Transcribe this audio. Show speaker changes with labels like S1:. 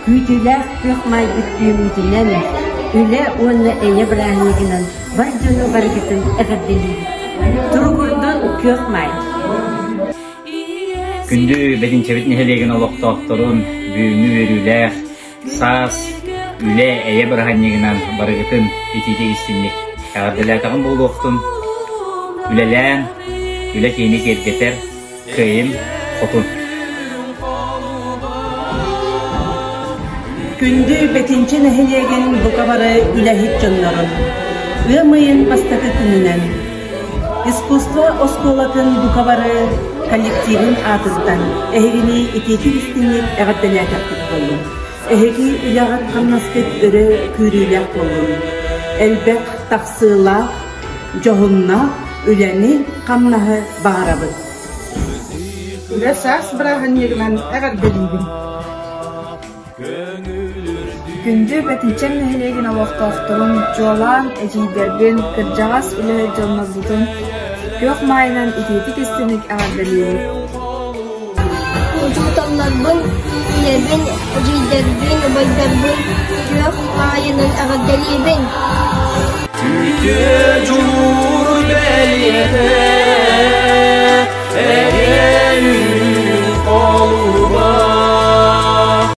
S1: Күүтүүлээх күөх маайбыт үүммүтүнэн, үлэ уонна эйэ бырааһынньыгынан бар дьону барыгытын эҕэрдэлиибит! Туругурдун күөх маай!
S2: Күндү Бэтинчэбит нэһилиэгин олохтоохторун бүгүҥҥү үөрүүлээх саас, үлэ, эйэ бырааһынньыгынан барыгытын итиитик истинник эҕэрдэлээтэҕим буолуохтун, үлэлээн, үлэ киһини киэргэтэр, кыайын хотун.
S3: Күндү Бэтинчэ нэһилиэгин бука бары үлэһит дьоннорун, ыам ыйын бастакы күнүнэн Искусство оскуолатын бука бары коллективын аатыттан эһигини итиитик истиҥник эҕэрдэлээтэхпит буоллун. Эһиги үлэҕит-хамнаскыт өрө күүрүүлээх буоллун. Элбэх тахсыылаах, дьоһуннаах үлэни-хамнаһы баҕарабыт.
S4: Үлэ саас бырааһынньыгынан эҕэрдэлиибин!
S5: Күндү Бэтинчэм нэһилиэгин олохтоохторун, чуолаан эдьиийдэрбин, кырдьаҕас үлэһит дьоннорбутун күөх маайынан итиитик-истиҥник эҕэрдэлиибит!
S6: Учууталларбын, ийэбин, эдьиийдэрбин, убайдарбын күөх маайынан эҕэрдэлиибин!
S7: Үтүө дьулуур бэлиэтэ.